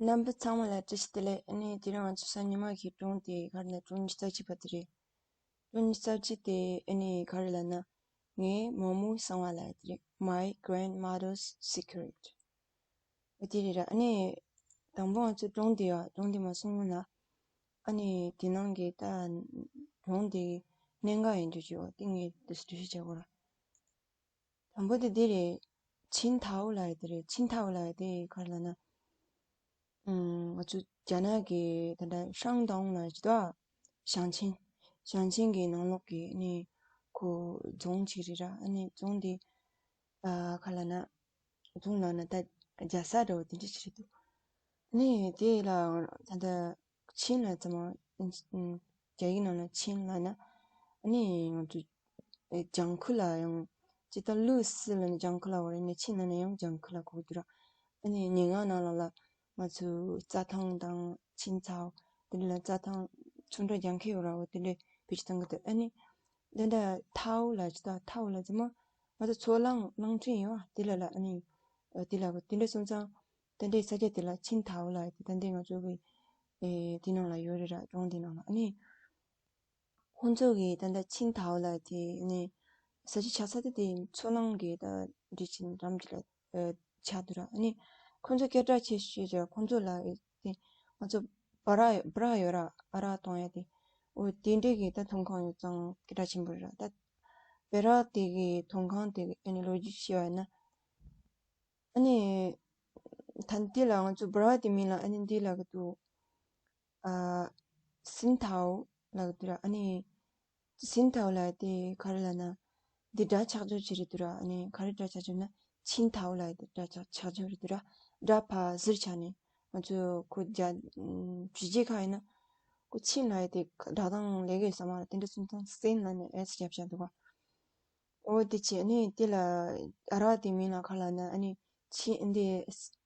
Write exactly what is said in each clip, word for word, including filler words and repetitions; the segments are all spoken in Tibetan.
རྣམ་པ་ཚང་མ་ལ་བཀྲ་ཤིས་བདེ་ལེགས། ཨ་ནི་དེ་རིང་ང་ཚོ་གཟའ་ཉི་མ་གི་སྒྲུང་དེ་ག་རེ་ལབ་ན་སྒྲུང་ཉི་ཤུ་རྩ་གཅིག་པ་དེ་རེད། སྒྲུང་ཉི་ཤུ་རྩ་གཅིག་དེ་ཨ་ནི་ག་རེ་ལབ་ན། ངའི་མོག་མོག་གསང་བ་ལབ་ཡ་དེ་རེད། My Grandmother's Secret། འོ་དེ་རེད་ར། ཨ་ནི་དང་པོ་ང་ཚོ་སྒྲུང་དེ་ཡ་སྒྲུང་དེ་མ་གསུང་སྔོན་ལ། ཨ་ནི་དེ་ནང་གི་ད་སྒྲུང་དེ་གནད་འགག་ཡིན་རྒྱུ་ཅིག་ཡོད། དེ་ངས་དེ་འགྲེལ་བཤད་བྱེད་དགོས་ར། དང་པོ་དེ་འདི་རེད། ཆིན་ཐའོ་ལབ་ཡ་དེ་རེད། ཆིན་ཐའོ་ལབ་ཡ་དེ་ག་རེ་ལབ་ན། ཨུམ། ང་ཚོ་རྒྱ་ནག་གི་ད་ལྟ་ཧྲང་ཏུང་ལབ་ཡ་ཅིག་འདུག་ཞང་ཆེན། ཞང་ཆེན་གྱི་ནང་ལོགས་ཀྱི་ཨ་ནི་ཁོ་རྫོང་ཅིག་རེད་ར། ཨ་ནི་རྫོང་དེ་ཨ་ག་རེ་ལབ་ན། རྫོང་ལབ་ན་ད་རྒྱལ་ས་འདྲ་བོ་དེ་འདྲ་ཅིག་རེད་འདུག་ཨ་ནི་དེ་ལ་ད་ལྟ་ཆིན་ལབ་ཙམ་མ། ཨུམ། རྒྱ་ཡིག་ནང་ལ་ཆིན་ལབ་ན། ཨ་ནི་ང་ཚོ་ཨེ་ལྗང་ཁུ་ལ་ཡང་ཇི་ལྟར་ལུས་སི་ལབ་ན་ལྗང་ཁུ་ལ་འོ་རེད། ཨ་ནི་ཆིན་ལབ་ན་ཡང་ལྗང་ཁུ་ལ་གོ་གི་འདུག་ར། ཨ་ནི་སྙན་ངག་ནང་ལོགས་ལ་ང་ཚོ་རྩྭ་ཐང་དང་ཆིན་ཚའོ་དེ་འདྲ་ལ་རྩྭ་ཐང་ཆུང་འདྲ་རྒྱང་ཁེ་ཡོད་ར། འོ་དེ་འདྲ་བེད་སྤྱོད་གཏོང་གི་འདུག་ཨ་ནི་འདི་འདྲ་ཐའོ་ལབ་ཅིག་ད་ཐའོ་ལབ་ཙམ་མ། ང་ཚོ་མཚོ་གླང་གླང་ཕྲན་ཡོད་ཨ། དེ་ལ་ལ་ཨ་ནི་ཨ་དེ་ལ་གོ་དེ་འདྲ་སོང་ཙང་། ད་ལྟའི་ས་ཆ་དེ་ལ་ཆིན་ཐའོ་ལབ་ཡ་དེ་ད་ལྟའི་ང་ཚོ་གི་ཨེ་དེ་ནང་ལ་ཡོད་རེད་ར། སྒྲུང་དེ་ནང་ལ། ཨ་ནི་ཁོང་ཚོ་གི་ད་ལྟ་ཆིན་ཐའོ་ལབ་ཡ་དེ་ཨ་ནི་ས་ཆ་ཆགས་ས་དེ་དེ་མཚོ་གླང་གི་ད་འདི་ཆིན་འགྲམ་དེ་ལ་ཨེ་ཆགས་འདུག་ར། ཨ་ནི་ཁོང་ཚོ་སྐད་གྲགས་ཆེ་ཤོས་ཀྱི་ཁོང་ཚོ་ལ་ཨེ་དེ་ང་ཚོ་སྦ་ར་སྦ་ར་ཡོད་ར། ཨ་རག་བཏུང་ཡ་དེ། འོ་དེ་འདྲའི་གི་ད་བཏུང་ཁང་ཡོད་ཙང་སྐད་གྲགས་ཆེན་པོ་རེད་ར། ད་སྦ་ར་དེ་གི་བཏུང་ཁང་དེ་གི་ཨ་ནི་ལོ་རྒྱུས་བཤད་པ་ཡིན་ན། ཨ་ནི་ད་འདི་ལ་ང་ཚོ་སྦ་ར་དེ་མིང་ལ་ཨ་ནི་འདི་ལབ་གི་འདུག་ཨ་སིན་ཐའོ་ལབ་གི་འདུག་ར། ཨ་ནི་སིན་ཐའོ་ལབ་ཡ་དེ་ག་རེ་ལབ་ན། འདི་སྒྲ་ཆག་ཆོག་ཅིག་རེད་འདུག་ར། ཨ་ནི་ག་རེ་སྒྲ་ཆག་ཆོག་ན་ཆིན་ཐའོ་ལབ་ཡ་དེ་སྒྲ་ཆག་ཆག་ཆོག་རེད་འདུག་ར། སྒྲ་ཕར་ཟུར་ཆག་ནས་ང་ཚོ་ཁོ་རྒྱ་ཨམ་བྱས་རྗེས་ཁ་ཡིན་ན། ཁོ་ཆིན་ལབ་ཡ་དེ་སྒྲ་གདངས་ལས་ཀའི་ས་མ་ར་དེ་འདྲ་སོང་ཙང་སིན་ལབ་ནས་ཨེས་རྒྱབ་བཞག་འདུག་ག་འོ་དེ་བྱས་ནས་དེ་ལ་ཨ་རག་དེ་མིང་ལ་ག་རེ་ལབ་ན། ཨ་ནི་ཆིན་འདི་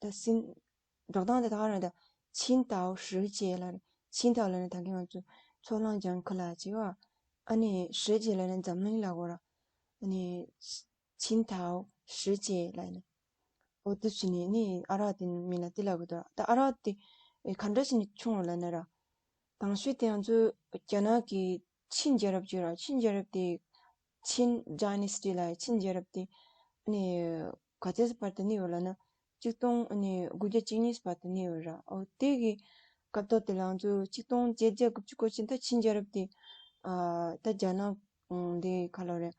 ད་སིན་སྒྲ་གདངས་དེ་ད་ག་རེ་ད། ཆིན་ཐའོ་ཧྲི་ཅེ་ལབ་རེད། ཆིན་ཐའོ་ལབ་ན་ད་གིན་ང་ཚོ་མཚོ་གླང་ལྗང་ཁུ་ལབ་ཅེ་བ། ཨ་ནི་ཧྲི་ཅེ་ལབ་ན་འཛམ་གླིང་ལབ་དགོས་ར། ཨ་ནི་ཆིན་ཐའོ་ཧྲི་ཅེ་ལབ་ནི། འོ་དེ་བྱས་ནས་ནི་ཨ་རག་དེ་མིང་ལ་དེ་ལབ་གི་འདུག་ད་ཨ་རག་དེ་ག་འདྲ་བྱས་ནས་བྱུང་བ་ལབ་ན་ར། དང་ཤོས་དེ་ང་ཚོ་རྒྱ་ནག་གི་ཆིན་རྒྱལ་རབས་ཅིག་ཡོད་ར། ཆིན་རྒྱལ་རབས་དེ། ཆིན་ཌའི་ནེ་སི་ཊི་ལབ་ཡ་ཆིན་རྒྱལ་རབས་དེ། ཨ་ནི་ག་ཚོད་བར་དུ་གནས་ཡོད་ལབ་ན། ཆིག་སྟོང་ཨ་ནི་དགུ་བརྒྱ་བཅུ་གཉིས་བར་དུ་གནས་ཡོད་ར། འོ་དེ་གི་སྐབས་ཐོག་དེ་ལ་ང་ཚོ་ཆིག་སྟོང་བརྒྱད་བརྒྱ་དགུ་བཅུ་གོ་གཅིག་ད་ཆིན་རྒྱལ་རབས་དེ། ཨ་ད་རྒྱ་ནག་འདི་ག་ལབ་རེད།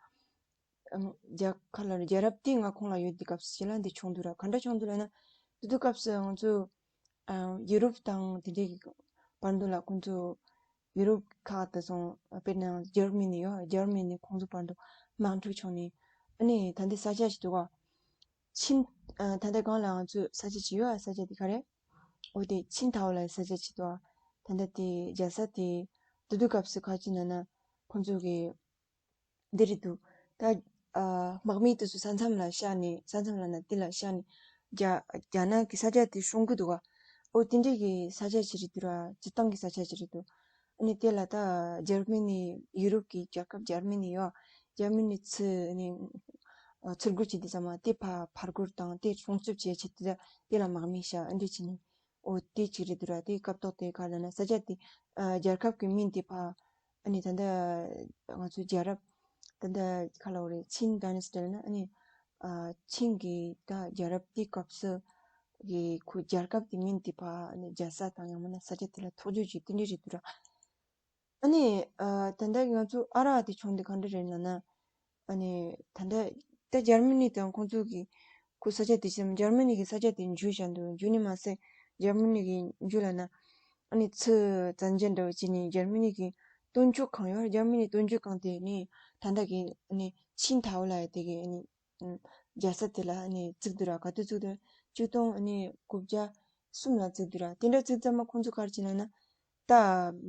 ཨམ་རྒྱ་གར་ལ་རྒྱལ་རབས་དེའི་མངའ་ཁོངས་ལ་ཡོད་དུས་སྐབས་སུ་ཞིག་ལ་འདི་བྱུང་འདུག་ར། ག་འདྲ་བྱུང་འདུག་ལབ་ན། དེ་དུས་སྐབས་སུ་ང་ཚོ་ཨ་ཡུ་རོབ་དང་དེ་འདྲའི་གི་བར་དུ་ལ་ཁོང་ཚོ་ཡུ་རོབ་ཁག་ཏུ་སོང་། དཔེར་ན་འཇར་མ་ནི་ཡོད། འཇར་མ་ནི་ཁོང་ཚོ་བར་དུ་དམག་འཁྲུག་བྱུང་ནས། ཨ་ནི་ད་འདི་ས་ཆ་ཞིག་འདུག་ག་ཆིན་ཨ་ད་ལྟ་གང་ལ་ང་ཚོ་ས་ཆ་ཅིག་ཡོད་ཨ། ས་ཆ་དེ་ག་རེ། འོ་དེ་ཆིན་ཐའོ་ལབ་ས་ཆ་ཅིག་འདུག་ཨ། ད་ལྟ་དེ་རྒྱལ་ས་དེ་དེ་དུས་སྐབས་སུ་ག་ཅི་ན་ན་ཁོང་ཚོ་གི་འདི་རེད་འདུག་ད་ཨ་དམག་མི་དེ་ཚོ་ས་མཚམས་ལ་བཞག་ནས། ས་མཚམས་ལ་ན་དེ་ལ་བཞག་ནས་རྒྱ་རྒྱ་ནག་གི་ས་ཆ་དེ་སྲུང་གི་འདུག་ག་འོ་དེ་འདྲའི་གི་ས་ཆ་ཅིག་རེད་འདུག་ར། སྤྱིར་བཏང་གི་ས་ཆ་ཅིག་རེད་འདུག་ཨ་ནི་དེ་ལ་ད་འཇར་མ་ནི་ཡུ་རོབ་ཀྱི་རྒྱལ་ཁབ་འཇར་མ་ནི་ཡོད། འཇར་མ་ནི་ཚུར་ཨ་ནི་ཨ་ཚུར་རྒོལ་བྱེད་དུས་ཙམ་མ་དེ་ཕར་ཕར་རྒོལ་དང་དེ་སྲུང་སྐྱོབ་བྱེད་ཆེད་དུ་དེ་ལ་དམག་མི་བཞག་ཨ་འདྲ་བྱས་ནས། འོ་དེ་གཅིག་རེད་འདུག་ར། དེ་སྐབས་ཐོག་དེ་ག་ལབ་ན་ས་ཆ་དེ་ཨ་རྒྱལ་ཁབ་ཀྱི་མིང་དེ་ཕར་ཨ་ནི་ད་ལྟ་ང་ཚོའི་རྒྱལ་རབས་ད་ལྟ་ག་ལབ་དགོས་རེད། ཆིན་ཌའི་ནེ་སི་ཊི་ལབ་ན་ཨ་ནི་ཨ་ཆིན་གྱི་ད་རྒྱལ་རབས་དེའི་སྐབས་སུ་གི་ཁོ་རྒྱལ་ཁབ་དེ་མིང་དེ་ཕར་ཨ་ནི་རྒྱལ་ས་དང་ཡང་མིན་ན་ས་ཆ་དེ་ལ་ཐོགས་རྒྱུ་ཅིག་དེ་འདྲ་རེད་འདུག་ར། ཨ་ནི་ཨ་ད་ལྟ་ང་ཚོ་ཨ་རག་དེ་བྱུང་དེ་ག་འདྲ་རེད་ལབ་ན། ཨ་ནི་ད་ལྟ་ད་འཇར་མ་ནི་དང་ཁོང་ཚོ་གི་ཁོ་ས་ཆ་དེ་ཕྱིན། འཇར་མ་ནི་གི་ས་ཆ་དེ་འཇུས་བཞག་འདུག་འཇུས་ནི་མ་ཟད་འཇར་མ་ནི་གི་འཇུས་ལབ་ན། ཨ་ནི་ཚུར་བཙན་འཇུག་འདྲ་བོ་བྱས་ནས་འཇར་མ་ནི་གི་སྟོན་མཇུག་ཁང་ཡོད། འཇར་མ་ནི་སྟོན་མཇུག་ཁང་དེ་ནི་ད་ལྟ་གི་ཨ་ནི་ཆིན་ཐའོ་ལབ་ཡ་དེ་གི་ཨ་ནི་ཨམ་རྒྱལ་ས་དེ་ལ་ཨ་ནི་བརྩིགས་འདུག་ར། ག་དུས་བརྩིགས་འདུག་ཆིག་སྟོང་ཨ་ནི་དགུ་བརྒྱ་གསུམ་ལ་བརྩིགས་འདུག་ར། དེ་འདྲ་བརྩིགས་ཙམ་མ་ཁོང་ཚོ་ག་རེ་བྱས་ན་ན། ད་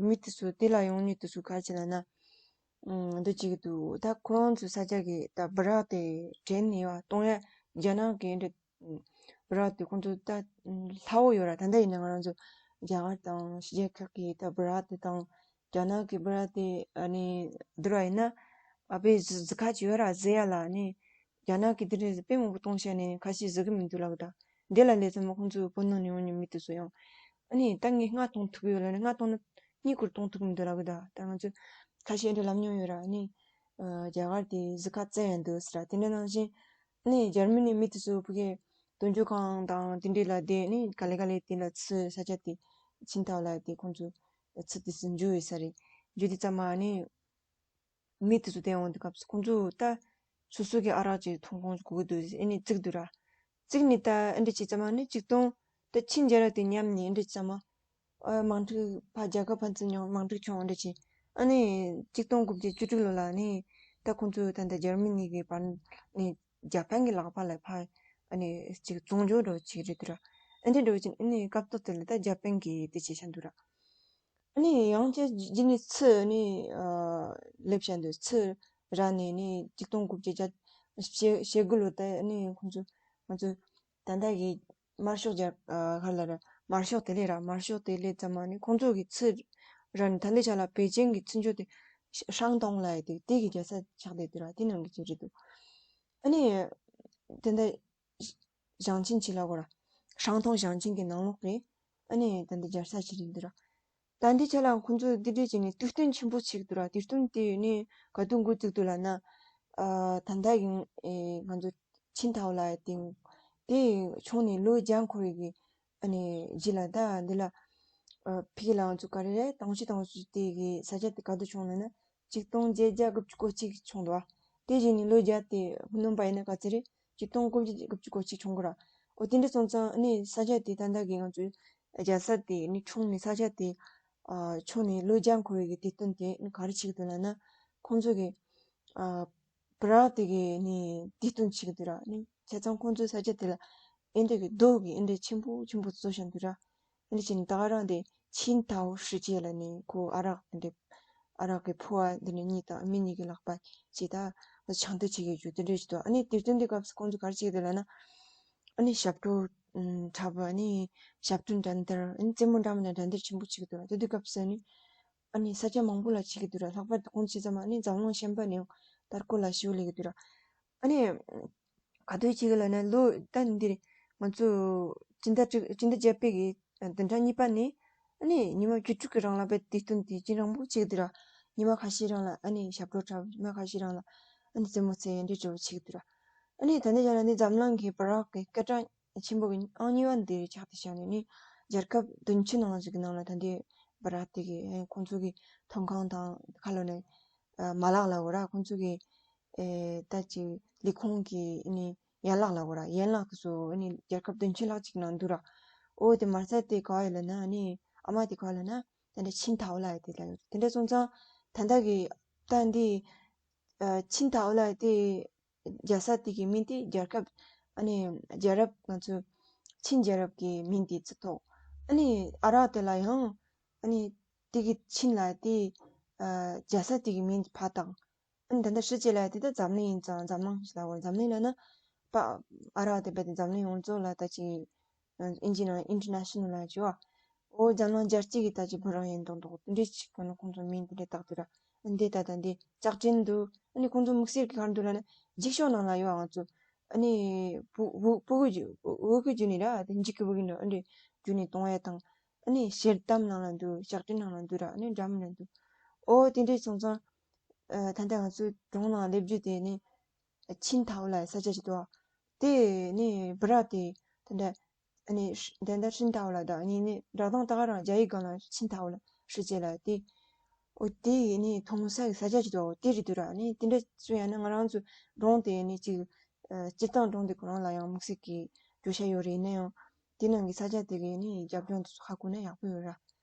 མི་དེ་ཚོ་དེ་ལ་ཡོང་མི་དེ་ཚོ་ག་རེ་བྱས་ན་ན། ཨམ་འདི་བྱེད་ཀྱི་འདུག་ད་ཁོང་ཚོ་ས་ཆ་གི་ད་སྦི་རག་དེ་དྲན་ནས་ཡོད། གཏོང་ཡ་རྒྱ་ནག་གི་འདྲ་སྦི་རག་དེ་ཁོང་ཚོ་ད་ལྷ་བོ་ཡོད་ར། ད་ལྟ་ཡིན་ན་ང་རང་ཚོ་རྒྱ་གར་དང་ཕྱི་རྒྱལ་ཁག་གི་ད་སྦི་རག་དེ་དང་རྒྱ་ནག་གི་སྦི་རག་དེ་ཨ་ནི་བསྡུར་བ་ཡིན་ན་ཨ་ཕའི་གཟི་གཟི་ཁ་ཅིག་ཡོད་ར། གཟི་ཡ་ལ་ཨ་ནི་རྒྱ་ནག་གི་དེ་འདྲ་དཔེ་མང་པོ་གཏོང་བྱས་ནས་ཁ་ཤས་གཟི་གི་མི་འདུག་ལབ་གི་ད། འདི་ལ་སླེབས་ཙམ་ཁོང་ཚོའི་བོད་ནང་ནས་ཡོང་མཁན་མི་དེ་ཚོ་ཡང་། ཨ་ནི་ད་ངས་རྔ་གཏོང་ཐུབ་ཡོད་ལ་ནི་རྔ་གཏོང་ན་གཉིད་ཁུག་གཏོང་ཐུབ་མི་འདུག་ལབ་གི་ད། ད་ང་ཚོས་ཁ་ཤས་འདྲ་ལབ་མྱོང་ཡོད་ར། ཨ་ནི་ཨ་རྒྱ་གར་དེ་གཟི་ཁ་བཙན་ཡང་འདུག་ཟེར་ར། དེ་འདྲ་ནང་བཞིན་ཨ་ནི་འཇར་མ་ནི་མི་དེ་ཚོ་ཕ་གིའི་དོན་གཅོད་ཁང་དང་དེ་འདྲ་ལ་བསྡད། ཨ་ནི་ག་ལེ་ག་ལེ་དེ་ལ་ཚུར་ས་ཆ་དེ་ཆིང་ཐའོ་ལ་དེ་ཁོང་ཚོ་ཚུར་དེ་ཚོ་འཇུ་ཡོད་ས་རེད། འཇུ་དུས་ཙམ་པ་ཨ་ནི་མི་དེ་ཚོ་བསྡད་ཡོང་དུས་སྐབས་སུ་ཁོང་ཚོ་ད་སོ་སོ་གི་ཨ་རག་ཅིག་འཐུང་ཁོང་ཚོ་དགོས་ཀྱི་འདུག་ཟེར། ཨ་ནི་བཙུགས་འདུག་ར། བཙུགས་ནས་ད་ཨ་འདྲ་བྱས་ཙམ་པ་ཨ་ནི་ཆིག་སྟོང་ད་ཆིང་རྒྱལ་རབས་དེ་མཉམ་ནས་ཨ་འདྲ་བྱས་ཙམ་པ། ཨ་དམག་འཁྲུག་ཕར་རྒྱལ་ཁབ་ཕན་ཚུན་ཡང་དམག་འཁྲུག་བྱུང་། ཨ་འདྲ་བྱས་ཨ་ནི་ཆིག་སྟོང་དགུ་བརྒྱ་བཅུ་དྲུག་ལོ་ལ་ཨ་ནི་ད་ཁོང་ཚོ་ད་ལྟ་འཇར་མ་ནི་གི་བར་ནས་རྒྱ་པན་གི་ལག་པ་ལ་ཕར་ཨ་ནི་ཅིག་བཙོང་འཇོག་འདྲ་བོ་ཅིག་རེད་འདུག་ར། ཨ་འདྲ་འདྲ་བོ་ཅིག་ཨ་ནི་སྐབས་ཐོག་དེ་ལ་ད་རྒྱ་པན་གི་དེ་བྱས་བཞག་འདུག་ར། ཨ་ནི་ཡང་བསྐྱར་རྗེས་ནས་ཚུར་ནི་ཨ་སླེབས་བཞག་འདུག་ཚུར་ར་ནས་ནི་ཆིག་སྟོང་དགུ་བརྒྱ་བརྒྱད་ཞེ་དགུ་ལོ་ད་ནི་ཁོང་ཚོ་ང་ཚོ་ད་ལྟ་གི་དམར་ཤོག་རྒྱལ་ཨ་ག་ལ་ར་དམར་ཤོག་དེ་ལས་ར་དམར་ཤོག་དེ་ལས་ཙམ་མ་ནི་ཁོང་ཚོ་གི་ཚུར་ར་ནི་ད་ལྟའི་ཆ་ལ་པེ་ཅིང་གི་ཚུན་ཆད་དེ་ཧྲང་ཏོང་ལ་ཡ་དེ་དེ་གི་རྒྱལ་ས་ཆགས་བསྡད་འདུག་ར། དེ་ནང་གི་ཅིག་རེད་འདུག་ཨ་ནི་དེ་འདྲ་ཞང་ཆིན་ཆི་ལ་གོ་ར། ཧྲང་ཏོང་ཞང་ཆིན་གྱི་ནང་ལོགས་རེད། ཨ་ནི་ད་འདི་རྒྱལ་ས་ཆི་རེད་འདུག་ར། ད་འདི་ཆ་ལ་ཁོང་ཚོ་འདི་འདྲས་བྱས་ནས་དུས་སྟོན་ཆེན་པོ་བྱེད་ཀྱི་འདུག་ར། དུས་སྟོན་དེ་ནི་ག་དུས་འགོ་བཙུགས་འདུག་ལབ་ན། ཨ་ད་ལྟ་གི་ཨེ་ང་ཚོ་ཆིན་ཐའོ་ལ་དེ་དེ་བྱུང་ནས་ལོ་བརྒྱ་འཁོར་བའི་གི་ཨ་ནི་རྗེས་ལ་ད་འདི་ལ་ཨ་ཕ་གི་ལ་ང་ཚོ་ག་རེ་རེད། དང་ཤོས་དང་ཤོས་དེ་གི་ས་ཆ་དེ་ག་དུས་བྱུང་ལབ་ན། ཆིག་སྟོང་བརྒྱད་བརྒྱ་དགུ་བཅུ་གོ་གཅིག་བྱུང་འདུག་བ། དེ་བཞིན་ནི་ལོ་བརྒྱ་དེ་སྣོན་པ་ཡིན་ན་ག་ཚོད་རེད། ཆིག་སྟོང་དགུ་བརྒྱ་དགུ་བཅུ་གོ་གཅིག་བྱུང་གི་ར། འོ་དེ་འདྲ་སོང་ཙང་ནི་ས་ཆ་དེ་ད་ལྟ་གི་ང་ཚོའི་རྒྱལ་ས་དེ་ནི་ཁྱོན་ནས་ས་ཆ་དེ་ཨ་ཁྱོན་ནས་ལོ་བརྒྱ་འཁོར་བའི་གི་དུས་སྟོན་དེ་ནི་ག་རེ་བྱེད་ཀྱི་འདུག་ལབ་ན། ཁོང་ཚོ་གི་ཨ་བྲག་དེ་གི་ནི་དུས་སྟོན་བྱེད་ཀྱི་འདུག་ར། ནི་བྱས་ཙང་ཁོང་ཚོའི་ས་ཆ་དེ་ལ་ཨེ་འདྲ་གི་རྡོ་གི་ཨེ་འདྲ་ཆེན་པོ་ཆེན་པོ་བཟོ་བཞག་འདུག་ར། ཨ་ནི་ཕྱིན་ད་ག་རང་དེ་ཆིན་ཐའོ་ཧྲི་ཅེ་ལ་ནི་ཁོ་ཨ་རག་དེ་འདྲ་ཨ་རག་གི་ཕོ་བ་འདི་ནི་གཉིས་དང་མི་གཉིས་ཀྱི་ལག་པ་ཅི་ད་ཆང་དུ་ཆེ་གི་རྒྱུ་དེ་འདྲ་ཞིག་འདུག་ཨ་ནི་དུས་སྟོན་དེ་སྐབས་སུ་ཁོང་ཚོ་ག་རེ་བྱེད་ཀྱི་འདུག་ལབ་ན། ཨ་ནི་ཞབས་བྲོ་འཁྲབ། ཨ་ནི་ཞབས་བྲོ་འགྲན་བསྡུར། ཨ་ནི་རྩེད་མོ་འདྲ་མི་འདྲ་འགྲན་བསྡུར་ཆེན་པོ་བྱེད་ཀྱི་འདུག་ལ། དེ་དུས་སྐབས་སུ་ནི་ཨ་ནི་ས་ཆ་མང་པོ་ལ་བྱེད་ཀྱི་འདུག་ར། ལྷག་པར་དུ་ཁོང་ཚོ་བྱས་ཙམ་ཨ་ནི་འཛམ་གླིང་གཞན་པ་ནས་ཡང་དར་གོ་ལ་ཞེ་པོ་སླེབས་ཀྱི་འདུག་ར། ཨ་ནི་ག་དུས་བྱེད་ཀྱི་ལབ་ན་ལོ་ད་འདིར་ང་ཚོ་སྤྱི་ཟླ་དྲུག་སྤྱི་ཟླ་བརྒྱད་པའི་གི་བདུན་ཕྲག་གཉིས་པ་ནས་ཨ་ནི་ཉི་མ་བཅུ་དྲུག་གི་རིང་ལ་བས་དུས་སྟོན་དེ་ཅི་རིང་པོ་བྱེད་ཀྱི་འདུག་ར། ཉི་མ་ཁ་ཤས་རིང་ལ་ཨ་ནི་ཞབས་བྲོ་འཁྲབ། ཉི་མ་ཁ་ཤས་རིང་ལ་ཨ་ནི་རྩེད་མོ་རྩེ་འདྲ་འདྲ་བོ་བྱེད་ཀྱི་འདུག་ར། ཨ་ནི་ད་ནི་ཡང་ན་ནི་འཛམ་གླིང་གི་བྲག་གི་སྐད་གྲགས་ཆེན་པོ་གི་ཨང་གཉིས་པ་འདིར་ཆགས་ཏེ་བཞག་ནས་ནི་རྒྱལ་ཁབ་བདུན་ཅུ་ནང་ཞིག་གི་ནང་ལ་ད་འདི་བྲག་དེ་གི་ཁོང་ཚོ་གི་ཐོན་ཁུངས་དང་ཁ་ལོ་ནས་མ་ལག་ལ་འོ་ར། ཁོང་ཚོ་གི་ཨེ་ད་ཅི་ལས་ཁུངས་ཀྱི་ཨ་ནི་ཡན་ལག་ལ་འོ་ར། ཡན་ལག་དེ་ཚོ་ཨ་ནི་རྒྱལ་ཁབ་བདུན་ཅུ་ལྷག་ཅིག་ནང་འདུག་ར། འོ་དེ་མ་རྩ་དེ་ག་ཡོད་ལབ་ན་ཨ་ནི་ཨ་མ་དེ་ག་ལབ་ན་ད་འདྲ་ཆིན་ཐའོ་ལ་ཡོད་དེ་ལ་ཡོད། དེ་འདྲ་སོང་ཙང་ད་ལྟ་གི་ད་འདི་ཨ་ཆིན་ཐའོ་ལ་ཡོད་དེ་རྒྱལ་ས་དེ་གི་མིང་དེ་རྒྱལ་ཁབ་ཨ་ནི་རྒྱལ་རབས་ང་ཚོ་ཆིན་རྒྱལ་རབས་ཀྱི་མིང་དེ་བརྩི་ཐོག་ཨ་ནི་ཨ་རག་དེ་ལ་ཡང་ཨ་ནི་དེ་གི་ཆིན་ལ་དེ་ཨ་རྒྱལ་ས་དེ་གི་མིང་དེ་ཕར་བཏགས། ཨ་ནི་ད་ལྟ་ཧྲི་ཅེ་ལ་དེ་ད་འཛམ་གླིང་ཡིན་ཙང་འཛམ་གླིང་ཞིག་ལ་འོ་འཛམ་གླིང་ལ་ན་པ་ཨ་རག་དེ་བས་དེ་འཛམ་གླིང་ཡོངས་རྫོགས་ལ་ད་ཅིག་ཨིན་ཇི་ནང་ཨིན་ཊར་ནེ་ཤ་ནལ་ལ་བྱས་པ། འོ་འཛམ་གླིང་རྒྱལ་སྤྱི་གི་ད་ཅིག་བོད་རང་ཡིན་མདོག་མདོག་འདི་འདྲ་ཅིག་གི་ནང་ཁོང་ཚོ་མིང་འདི་འདྲ་བཏགས་འདུག་ར། འདི་ད་ད་འདི་ལྕགས་ཀྲིན་འདུག་ཨ་ནི་ཁོང་ཚོ་དམིགས་བསལ་གྱི་ག་རེ་འདུག་ལབ་ན་འགྱིག་ཤོག་ནང་ལ་ཡོད། ང་ཚོ་ཨ་ནི་བུ་བུ་བུ་གུ་བུ་གུ་བརྒྱུད་ནས་ར་དེ་འགྱིག་གི་བུ་གུ་འདྲ་ཨ་འདྲ་བརྒྱུད་ནས་གཏོང་ཡ་དང་། ཨ་ནི་ཞལ་གདམས་ནང་ལ་འདུག་ལྕགས་ཀྲིན་ནང་ལ་འདུག་ར། ཨ་ནི་འདྲ་མི་འདྲ་འདུག་འོ་དེ་འདྲ་སོང་ཙང་ཨ་ད་ལྟ་ང་ཚོའི་གྲོང་ནང་སླེབས་རྒྱུ་དེ་ནི་ཆིན་ཐའོ་ལ་ས་ཆ་ཞིག་འདུག་དེ་ནི་བྲག་དེ་ད་ལྟ་ཨ་ནི་ཧྲི་དེ་འདྲ་ཧྲིན་ཐའོ་ལ་དང་ཨ་ནི་ནི་བྲག་ཐང་ད་ག་རང་རྒྱ་ཡིག་སྒང་ལ་ཆིན་ཐའོ་ལ་ཧྲི་ཅེ་ལ་དེ། འོ་དེ་ནི་མཐོང་ས་གི་ས་ཆ་ཞིག་འདུག་འོ་དེ་རེད་འདུག་ར། ཨ་ནི་དེ་འདྲ་སུ་ཡང་ན་ང་རང་ཚོ་གྲོང་དེ་ནི་ཅིག་ཨ་སྤྱིར་བཏང་གྲོང་དེ་ཁོ་རང་ལ་ཡང་དམིགས་བསལ་གྱི་བརྗོད་བྱ་ཡོད་རེད། ཡིན་ན་ཡང་དེ་ནང་གི་ས་ཆ་དེ་གི་ནི་རྒྱབ་ལྗོངས་དེ་ཚོ་ཧ་གོ་ན་ཡག་པོ་ཡོད་ར།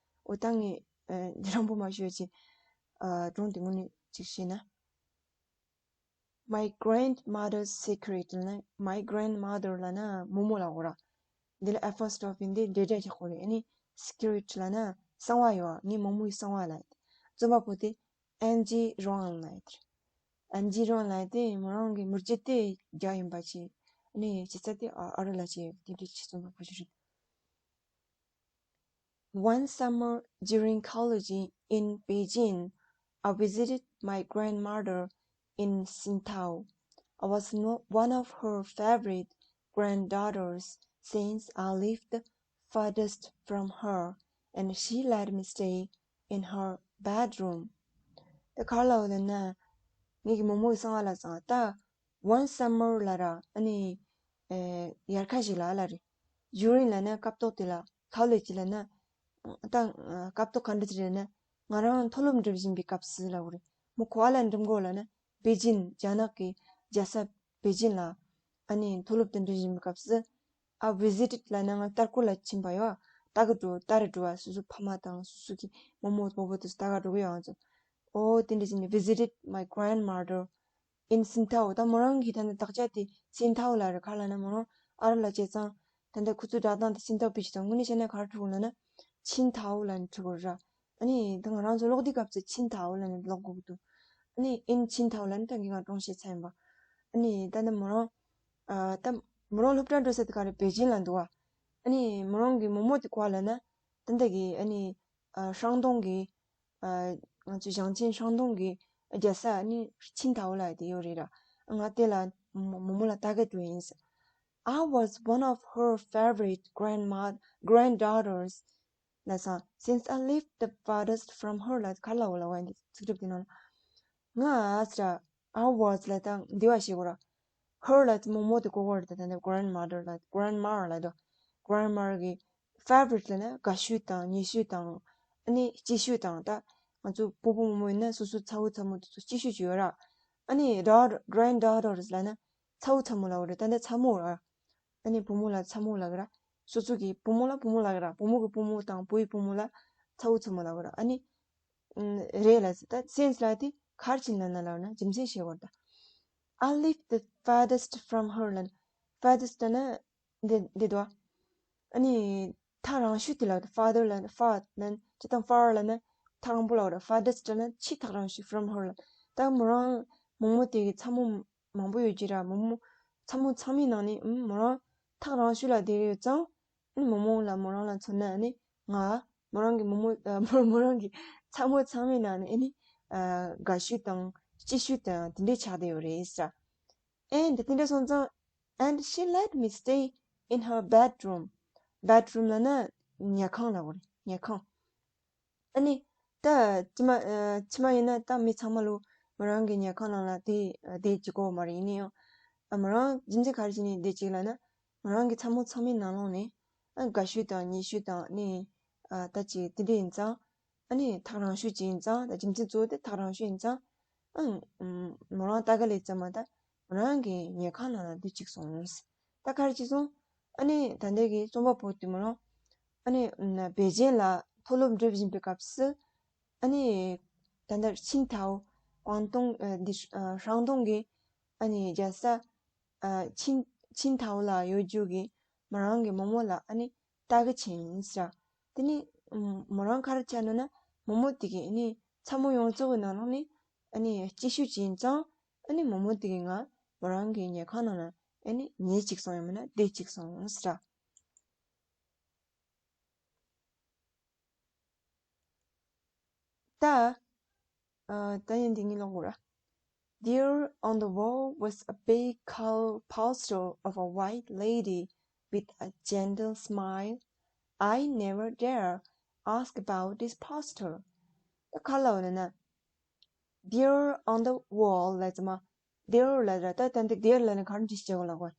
འོ་ད་ངས་ཨ་འདི་རང་པོ་མ་ཞུ་ཡ་ཅིག་ཨ་གྲོང་དེ་དངོས་གནས་ཅིག་ཤེས་ན། My grandmother's secret ལབ་ན། My grandmother ལབ་ན་རྨོ་མོ་ལ་འོ་ར། འདི་ལ་apostrophe འདི་འབྲེལ་སྒྲ་རྒྱག་དགོས་རེད། ཨ་ནི་secret ལབ་ན་གསང་བ་ཡོད། ངའི་རྨོ་མོའི་གསང་བ་ལབ། རྩོམ་པ་པོ་དེ་Angie Rowan ལབ་ཡོད་རེད། Angie Rowan ལབ་དེ་མོ་རང་གི་མི་རྒྱུད་དེ་རྒྱ་ཡིན་པ་ཅིག་ཨ་ནི་སྐྱེས་ས་དེ་ཨ་ཨ་རི་ལ་ཅིག་དེ་འདྲའི་ཅིག་རྩོམ་པ་པོ་ཞིག་རེད། One summer during college in Beijing, I visited my grandmother in Sintao. I was no- one of her favorite granddaughters since I lived the farthest from her and she let me stay in her bedroom. ད་ག་རེ་ལབ་ཡོད་ལབ་ན། ངེད་ཀྱི་མོ་མོ་གི་གསང་བ་ལབ་སོང་། ད་one summer ལབ་ར། ཨ་ནི་ཨེ་དབྱར་ཁ་ཞིག་ལ་ལབ་རེད། during ལབ་ན་སྐབས་ཐོག་དེ་ལ། ག་ལབ་ཀྱི་ལབ་ན། ད་སྐབས་ཐོག་ག་འདྲ་ཅིག་ལབ་ན། ང་རང་མཐོ་སློབ་འགྲིམ་བཞིན་པའི་སྐབས་སུ་ལབ་དགོས་རེད། མོ་ག་པར་ལ་འགྲིམ་གོ་ལབ་ན། པེ་ཅིན། རྒྱ་ནག་གི་རྒྱལ་ས་པེ་ཅིན་ལ། ཨ་ནི་མཐོ་སློབ་དེ་འགྲིམ་བཞིན་པའི་སྐབས་སུ། I visited ལབ་ན་ང་ལྟ་སྐོར་ལ་ཕྱིན་པ་ཡོད། ལྟ་གི་འགྲོ། ལྟ་རུ་འགྲོ་བ། སོ་སོའི་ཕ་མ་དང་སོ་སོ་གི་མོ་མོ་སྤོ་བོ་དེ་ཚོ་ལྟ་ག་འགྲོ་གི་ཡོད། ང་ཚོ། འོ་དེ་འདྲ་བྱས་ནས། visited my grandmother in Tsingtao. ད་མོ་རང་གི་ད་ནི་དག་ཆ་དེ་ཆིན་ཐའོ་ལབ་རེད། ག་རེ་ལབ་ན། མོ་རང་ཨ་རབ་ལ་བྱས་ཙང་ད་ལྟ་ཁོ་ཚོའི་སྒྲ་གདངས་དེ་ཆིན་ཐའོ་བེད་སྤྱོད་བཏང་། དངོས་གནས་བྱས་ན་ག་རེ་འབྲི་དགོས་ལབ་ན། ཆིན་ཐའོ་ལབ་ནས་འབྲི་དགོས་ར། ཨ་ནི་ད་ང་རང་ཚོ་ཀློག་དུས་སྐབས་སུ་ཆིན་ཐའོ་ལབ་ནས་ཀློག་དགོས་ཀྱི་འདུག་ཨ་ནི་in Qingdao ལབ་ནི་ད་ངས་སྔར་སྒྲུང་བཤད་ཚར་ཡིན་པ། ཨ་ནི་ད་ནི་མོ་རང་ཨ་ད་མོ་རང་སློབ་གྲྭ་འགྲོ་ས་དེ་ག་རེ། པེ་ཅིན་ལ་འདུག་བ། ཨ་ནི་མོ་རང་གི་མོ་མོ་དེ་ག་པར་ལབ་ན། ད་ལྟ་གི་ཨ་ནི་ཨ་ཧྲང་ཏུང་གི། ཨ་ང་ཚོའི་ཞང་ཆེན་ཧྲང་ཏུང་གི་རྒྱལ་ས་ཨ་ནི་ཆིན་ཐའོ་ལབ་དེ་ཡོད་རེད་ར། ང་དེ་ལ་མོ་མོ་ལ་ལྟ་ག་འགྲོ་ཡིན། I was one of her favorite grandma granddaughters ལབ་སོང་། Since I lived the farthest from her ལབ་ག་རེ་ལབ་ཡོད་ལབ་པ། འདི་ཚིག་གྲུབ་དེ་ནང་ལ། ང་ཨ་ཙི་ར། I was ལབ་ད་འདི་བ་ཞིག་གོ་ར། her ལབ་ཙི་མོ་མོ་དེ་གོ་གོ་ར། ད་ད་ནི་grandmother ལབ། grandma ལབ་དོ། grandma གི་favorite ལབ་ན་དགའ་ཤོས་དང་ཉེ་ཤོས་དང་། ཨ་ནི་གཅེས་ཤོས་དང་། ད་ང་ཚོ་སྤོ་བོ་མོ་མོ་ཡིན་ན་སོ་སོའི་ཚ་བོ་ཚ་མོ་དེ་ཚོ་གཅེས་ཤོས་ཅིག་ཡོད་ར། ཨ་ནི་daughter granddaughters ལབ་ན་ཚ་བོ་ཚ་མོ་ལབ་དགོས་རེད། ད་ནི་ཚ་མོ་ར། ཨ་ནི་བུ་མོ་ལ་ཚ་མོ་ལབ་གི་ར། སོ་སོ་གི་བུ་མོ་ལ་བུ་མོ་ལབ་གི་ར། བུ་མོ་གི་བུ་མོ་དང་བུ་ཡི་བུ་མོ་ལ་ཚ་བོ་ཚ་མོ་ལབ་གི་ར། ཨ་ནི་ཨམ་རེད་ལབ་ཟེར། ད་since ལབ་དེ་ག་རེ་བྱས་ནས་ལབ་ན་ལབ་ན་རྒྱུ་མཚན་བཤད་དགོས་རེད་ད། I lived the farthest from her ལབ་ན། farthest ལབ་ན་འདི་འདི་འདུག་བ། ཨ་ནི་ཐག་རིང་ཤོས་དེ་ལབ་དེ། farther ལབ་ན། far ལབ་ན་ཇི་ལྟར་far ལབ་ན་ཐག་རིང་པོ་ལབ་ར། farthest ལབ་ན་ཆེས་ཐག་རིང་ཤོས། from her ལབ། ད་མོ་རང་མོ་མོ་དེ་གི་ཚ་མོ་མང་པོ་ཡོད་ཀྱི་ར། མོ་མོ་ཚ་མོ་ཚང་མའི་ནང་ནས་ཨམ་མོ་རང་ཐག་རིང་ཤོས་ལ་བསྡད་ཡོད་ཙང་། ཨ་ནི་མོ་མོ་ལ་མོ་རང་ལ་མཚོན་ན། ཨ་ནི་ང་མོ་རང་གི་མོ་མོ་ཨ་མོ་མོ་རང་གི་ཚ་མོ་ཚང་མའི་ནང་ནས་ཨ་ནི་ཨ་དགའ་ཤོས་དང་གཅེས་ཤོས་དང་དེ་འདྲས་ཆགས་བསྡད་ཡོད་རེད་ཟེར། and དེ་འདྲས་སོང་ཙང་། and she let me stay in her bedroom. bedroom ལབ་ན་ཉལ་ཁང་ལབ་དགོས་རེད། ཉལ་ཁང་། ཨ་ནི་ད་ཕྱི་མ་ཨ་ཕྱི་མ་ཡིན་ན་ད་མི་ཚང་མ་ལོ་མོ་རང་གི་ཉལ་ཁང་ནང་ལ་དེ་ཨ་བསྡད་ཅིག་གོ་མ་རེད། ཡིན་ན་ཡང་ཨ་མོ་རང་རྒྱུ་མཚན་ག་རེ་བྱས་ནས་བསྡད་ཅིག་ལབ་ན། མོ་རང་གི་ཚ་མོ་ཚང་མའི་ནང་ལོགས་ནས་ཨ་དགའ་ཤོས་དང་ཉེ་ཤོས་དང་ནི་ཨ་ད་ཅིག་དེ་འདྲ་ཡིན་ཙང་། ཨ་ནི་ཐག་རིང་ཤོས་ཅིག་ཡིན་ཙང་། ད་རྒྱུ་མཚན་གཙོ་བོ་དེ་ཐག་རིང་ཤོས་ཡིན་ཙང་། ཨ་ཨམ་མོ་རང་ལྟ་ག་ལས་ཙམ་མ་ད་མོ་རང་གི་ཉལ་ཁང་ནང་ལ་སྡོད་ཅིག་སོང་། ད་ག་རེ་བྱས་སོང་། ཨ་ནི་ད་ལྟའི་གི་རྩོམ་པ་པོ་དེ་མོ་རང་ཨ་ནི་ཨམ་པེ་ཅིན་ལ་མཐོ་སློབ་འགྲིམ་བཞིན་པའི་སྐབས་སུ། ཨ་ནི་ད་ལྟ་ཆིན་ཐའོ་ཀོང་ཏུང་ཨ་འདི་ཨ་ཧྲང་ཏུང་གི་ཨ་ནི་རྒྱལ་ས་ཨ་ཆིན་ཆིན་ཐའོ་ལ་ཡོད་རྒྱུ་གི་མོ་རང་གི་མོ་མོ་ལ་ཨ་ནི་ལྟ་གི་ཕྱིན་ཟེར། དེ་ནི་ཨམ་མོ་རང་ག་རེ་བྱས་ནོ་ན། མོ་མོ་དེ་གི་ཨ་ནི་ཚ་མོ་ཡོངས་རྫོགས་ཀྱི་ནང་ལོགས་ནས་ཨ་ནི་གཅེས་ཤོས་ཅིག་ཡིན་ཙང་། ཨ་ནི་མོ་མོ་དེ་གི་ང་མོ་རང་གི་ཉལ་ཁང་ནང་ལ་ཨ་ནི་ཉལ་ཅིག་སོང་། ཡང་མིན་ན་བསྡད་ཅིག་སོང་ཟེར། ད་ཨ་ད་ཡིན་འདི་ངས་ཀློག་དགོས་ར། There on the wall was a big colored poster of a white lady with a gentle smile. I never dare ask about this poster. ད་ག་རེ་ལབ་ཡོད་ན། There on the wall ལབ་ཙམ་མ། there ལབ་ར། ད་ད་འདི་there ལབ་ན་ག་རེ་འབྲི་ཤེས་བྱ་དགོས་ལབ་གོ།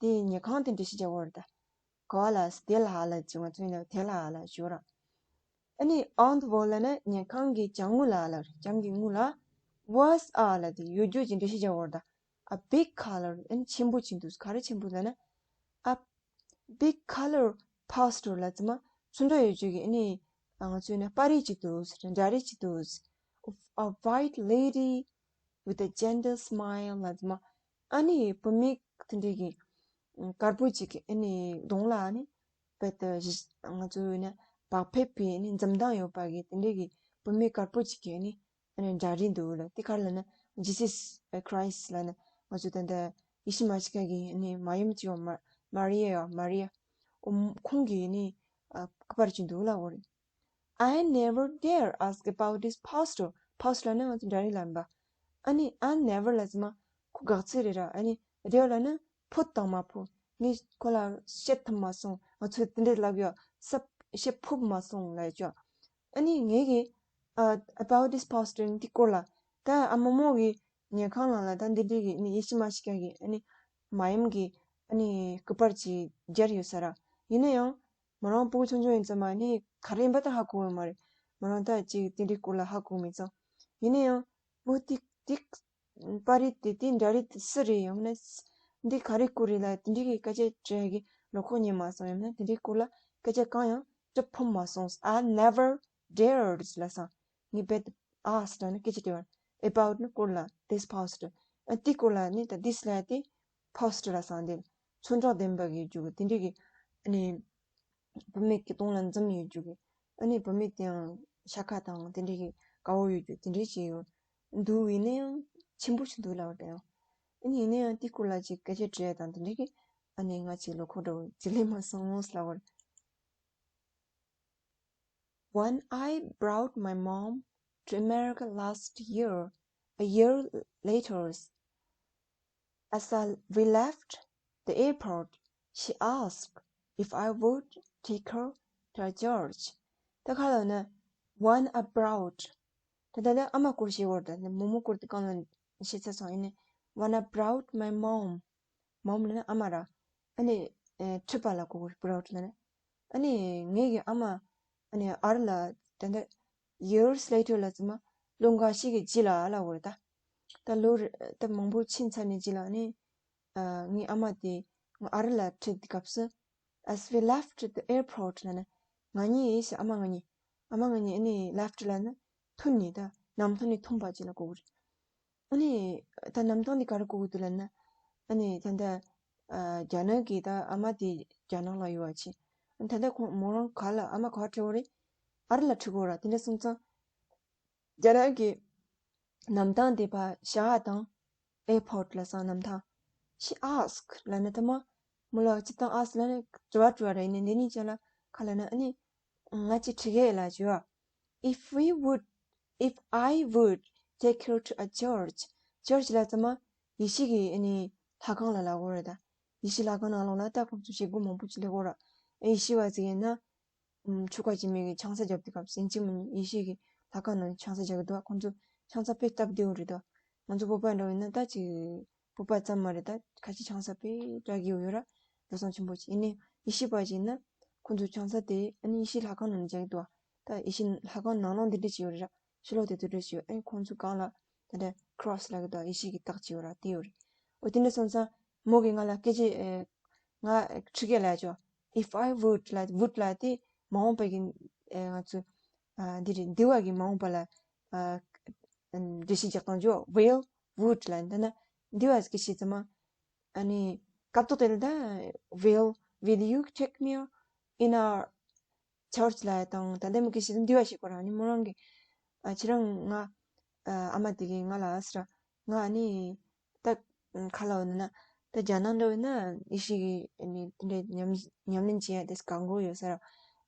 དེ་ཉལ་ཁང་དེ་འབྲི་ཤེས་བྱ་དགོས་རེད་ད། ག་བ་ལ་དེ་ལ་ལ་ཅི་ང་ཚོ་ཡིན་ན་དེ་ལ་ལ་ཞུ་ར། ཨ་ནི་on the wall ལབ་ན་ཉལ་ཁང་གི་གྱང་ངོས་ལ་ལ་རེད། གྱང་གི་ངོས་ལ། was a ལབ་དེ་ཡོད་རྒྱུ་ཅིག་འབྲི་ཤེས་བྱ་དགོས་རེད་ད། a big colored ཨ་ནི་ཆེན་པོ་ཅིག་འདུག་ག་རེ་ཆེན་པོ་ལབ་ན། a big colored poster ལབ་ཙམ་མ་ཚོན་ཁྲ་ཡོད་རྒྱུ་གི་ཨ་ནི་ང་ཚོ་ཡིན་ན་པར་རིས་ཅིག་འདུག་འདྲ་རིས་ཅིག་འདུག of a white lady with a gentle smile ལབ་ཙམ་མ། ཨ་ནི་བུད་མེད་དེ་འདྲས་ཀྱི་དཀར་པོ་ཅིག་གི་ཨ་ནི་གདོང་ལ་ཨ་ནི་རྦད་དེ་ང་ཚོ་ཡིན་ན་བག་ཕེབས་པའི་ཨ་ནི་འཛུམ་མདངས་ཡོད་པ་གི་དེ་འདྲས་ཀྱི་བུད་མེད་དཀར་པོ་ཅིག་གི་ཨ་ནི་ཨ་ནི་འདྲ་རིས་འདུག་ལ། དེ་ག་རེ་ལབ་ན་Jesus Christ ལབ་ན་ང་ཚོ་ད་ལྟ་ཡེ་ཤུ་མ་ཤི་ཀ་གི་ཨ་ནི་མ་ཡུམ་ཅིག་ཡོད། མ་མ་རི་ཡ་ཡོད། མ་རི་ཡ། ཨོ་ཁོང་གི་ཨ་ནི་ཨ་པར་ཅིག་འདུག་ལབ་དགོས་རེད། I never dare ask about this poster. poster ལབ་ན་ང་ཚོ་འདྲ་རིས་ལབ་ཡིན་པ། ཨ་ནི་I never ལབ་ཙམ་མ་ཁོ་དགག་ཚིག་རེད་ར། ཨ་ནི་dare ལབ་ན་ཕོད་དང་མ་ཕོད། ངས་ཁོ་ལ་བཤད་ཐུབ་མ་སོང་། ང་ཚོས་དེ་འདྲ་ལབ་ཡོད། སབ་བཤད་ཕོད་མ་སོང་ལབ་ཡོད་ཅོ། ཨ་ནི་ངས་གི་ཨ་about this poster འདི་སྐོར་ལ། ད་ཨ་མ་མོ་གི་ཉལ་ཁང་ནང་ལ་ད་འདི་འདྲའི་གི་ནི་ཡེ་ཤེས་མ་ཤི་ཀ་གི་ཨ་ནི་མ་ཡུམ་གི་ཨ་ནི་སྐུ་པར་ཅིག་སྦྱར་ཡོད་ས་ར། ཡིན་ན་ཡང་མོ་རང་སྤུ་གུ་ཆུང་ཆུང་ཡིན་ཙང་མ་ནི་ག་རེ་ཡིན་པ་ད་ཧ་གོ་གི་མ་རེད། མོ་རང་ད་ཅིག་དེ་འདྲའི་སྐོར་ལ་ཧ་གོ་མེད་ཙང་། ཡིན་ན་ཡང་མོ་ཏིག་ཏིག་པར་རིས་དེ་དེ་འདྲ་རིས་སུ་རེད་ཡང་ན། འདི་ག་རེ་སྐོར་རེད་ལ་དེ་འདྲའི་གི་སྐད་ཆ་དྲི་ཡ་གི་བློ་ཁོག་རྙེད་མ་སོང་། ཡང་ན་དེ་འདྲའི་སྐོར་ལ་སྐད་ཆ་གང་ཡང་དྲི་ཕོད་མ་སོང་། I never dared ལབ་སོང་། ངས་རྦད་ask ལབ་ན་སྐད་ཆ་དྲི་བ། About ནི་སྐོར་ལ། This poster ཨ་དེ་སྐོར་ལ་ནི་ད་this ལབ་དེ་poster ལབ་སོང་། དེ་ཚོན་ཁྲ་ལྡན་པ་གི་རྒྱུ་གི་དེ་འདྲའི་གི་ཨ་ནི། བུད་མེད་ཀྱི་གདོང་ལ་འཛུམ་ཡོད་རྒྱུ་གི། ཨ་ནི་བུད་མེད་དེའང་ཤ་ཁ་དང་དེ་འདྲའི་གི་དགའ་བོ་ཡོད་རྒྱུ་དེ་འདྲའི་ཅིག་ཡོད་འདུག་ཡིན་ན་ཡང་ཆེན་པོ་ཞིག་འདུག་ལབ་པ་དང་། ཨ་ནི་ཡིན་ན་ཡང་དེ་སྐོར་ལ་ཅིག་སྐད་ཆ་དྲི་ཡ་དང་དེ་འདྲའི་གི་ཨ་ནི་ང་ཅིག་བློ་ཁོག་འདྲ་བོ་ཅིག་སླེབས་མ་སོང་ལབ་པ་རེད། When I brought my mom to America last year, a year later, as I, we left the airport, she asked if I would take her to a church. ད་ག་ལབ་ན། When I brought ད་ད་ལྟ་ཨ་མ་སྐོར་ཞིག་བོར་ད་ནི་མོ་མོ་སྐོར་དེ་གང་ལ་ཤེས་ཚ་སོང་ཡིན་ནི། When I brought my mom, mom ལབ་ན་ཨ་མ་ར། ཨ་ནི་ཨེ་ཁྲིད་པ་ལ་གོ་གོ་brought ལབ་ན། ཨ་ནི་ངེད་ཀྱི་ཨ་མ་ཨ་ནི་ཨར་ལ་ད་ལྟ་years later ལ་ཙི་མ་ལོ་འགའ་ཞིག་གི་རྗེས་ལ་ལབ་དགོས་རེད་ད། ད་ལོ་རེ་ད་མང་པོ་ཕྱིན་ཚར་ནས་རྗེས་ལ་ཨ་ནི་ཨ་ངའི་ཨ་མ་དེ་ང་ཨར་ལ་ཁྲིད་དུས་སྐབས་སུ། As we left the airport ལབ་ན། ང་གཉིས་ཨ་མ་ང་གཉིས་ཨ་མ་ང་གཉིས་ཨ་ནི་left ལབ་ན་ཐོན་ནས་ད་གནམ་ཐང་ནས་ཐོན་པ་ཅིག་ལ་གོ་གི་རེད། ཨ་ནི་ད་གནམ་ཐང་འདི་ག་རེ་གོ་གི་འདུག་ལབ་ན། ཨ་ནི་ད་ལྟ་ཨ་རྒྱ་ནག་གི་ད་ཨ་མ་དེ་རྒྱ་ནག་ལ་ཡོད་པ་ཅིག་ཨ་ནི་ད་ལྟ་ཁོང་མོ་རང་ག་ལ་ཨ་མ་ག་བ་ཁྲིད་པ་རེད། ཨར་ལ་ཁྲིད་དགོས་ར། དེ་འདྲ་སོང་ཙང་རྒྱ་ནག་གི་གནམ་ཐང་དེ་ཕར་ཤར་དང་airport ལབ་སོང་གནམ་ཐང་། She asked ལབ་ན་ད་མ་མོ་ལ་ཅི་དང་ask ལབ་ན་དྲི་བ་དྲི་བ་ར། ཡིན་ནའི་འདི་གཉིས་ཆ་ལ་ག་ལབ་ན་ཨ་ནི་ང་ཅི་ཁྲིད་གས་ལབ་བྱས་པ། If we would, if I would take her to a church, church ལབ་ཙང་མ་ཡེ་ཤེས་ཀྱི་ཨ་ནི་ལྷ་ཁང་ལ་ལབ་དགོས་རེད་ད། ཡེ་ཤེས་ལྷ་ཁང་ནང་ལོགས་ལ་ད་ཁོང་ཚོ་བྱེད་སྒོ་མང་པོ་ཅིག་སླེབས་དགོས་ར། ཨ་ཡེ་ཤེས་པ་ཅིག་ཡིན་ན། ཨུམ་ཆོ་ག་བྱེད་མི་གི་ཆང་ས་རྒྱབ་དུས་སྐབས་སུ་ཡིན་གཅིག་མིན་གཉིས་ཡེ་ཤེས་ཀྱི་ལྷ་ཁང་ནང་ཆང་ས་རྒྱག་གི་འདུག་ཁོང་ཚོ་ཆང་ས་དཔེ་སྟབས་བདེ་བོ་རེད་འདུག་ང་ཚོ་བོད་པ་འདྲ་བོ་ཡིན་ན་ད་ཅིག་བོད་པ་ཙམ་མ་རེད་ད། ཁ་ཅིག་ཆང་ས་དཔེ་དྲག་གི་ཡོད་ར། འགྲོ་སོང་ཆེན་པོ་ཅིག་ཡིན་ནའི་ཡེ་ཤེས་པ་ཅིག་ཡིན་ན་ཁོང་ཚོ་ཆང་ས་དེ་ཨ་ནི་ཡེ་ཤེས་ལྷ་ཁང་ནང་ནས་རྒྱག་གི་འདུག་ད་ཡེ་ཤེས་ལྷ་ཁང་ནང་ལོགས་འདི་འདྲ་ཅིག་ཡོད་རེད་ར། ཕྱི་ལོགས་དེ་དུས་འདྲ་ཅིག་ཡོད། ཨ་ནི་ཁོང་ཚོ་སྒང་ལ་ད་ལྟ་cross ལབ་གི་འདུག་ཡེ་ཤེས་ཀྱི་རྟགས་ཅིག་ཡོད་ར། དེ་ཡོད་རེད། འོ་དེ་འདྲ་སོང་ཙང་མོ་གིས་ང་ལ་སྐད་ཆ་ཨེ་ང་ཁྲིད་གས་ལབ་ཅོ། If I would ལབ་would ལབ་དེ་མ་འོངས་པ་གི་ཨེ་ང་ཚོ་ཨ་འདི་རེད། འདི་བ་གི་མ་འོངས་པ་ལ་ཨ་འགྲེལ་བཤད་རྒྱག་སྟངས་ཅོ། Will, would ལབ་འདི་ན་འདི་བ་གི་ཤེས་ཙམ་མ། ཨ་ནི་སྐབས་ཐོག་དེ་ལ་ད་will, will you take me in a church ལབ་དང་ད་ལྟ་མི་སྐད་ཆ་འདི་བ་ཞིག་གོ་ར། ཨ་ནི་མོ་རང་གི་ཨ་ཁྱེད་རང་ང་ཨ་ཨ་མ་དེ་གི་ང་ལ་ཨ་ཟེར་ར། ང་ཨ་ནི་ད་ཁ་ལ་འོ་ན་ད་རྒྱ་ནག་འདྲ་བོ་ན་ཡེ་ཤེས་ཀྱི་ཨ་ནི་དེ་འདྲའི་ཉམས་ཉམས་ལེན་བྱེད་ཡ་དེ་དགའ་མགུ་ཡོད་ས་ར།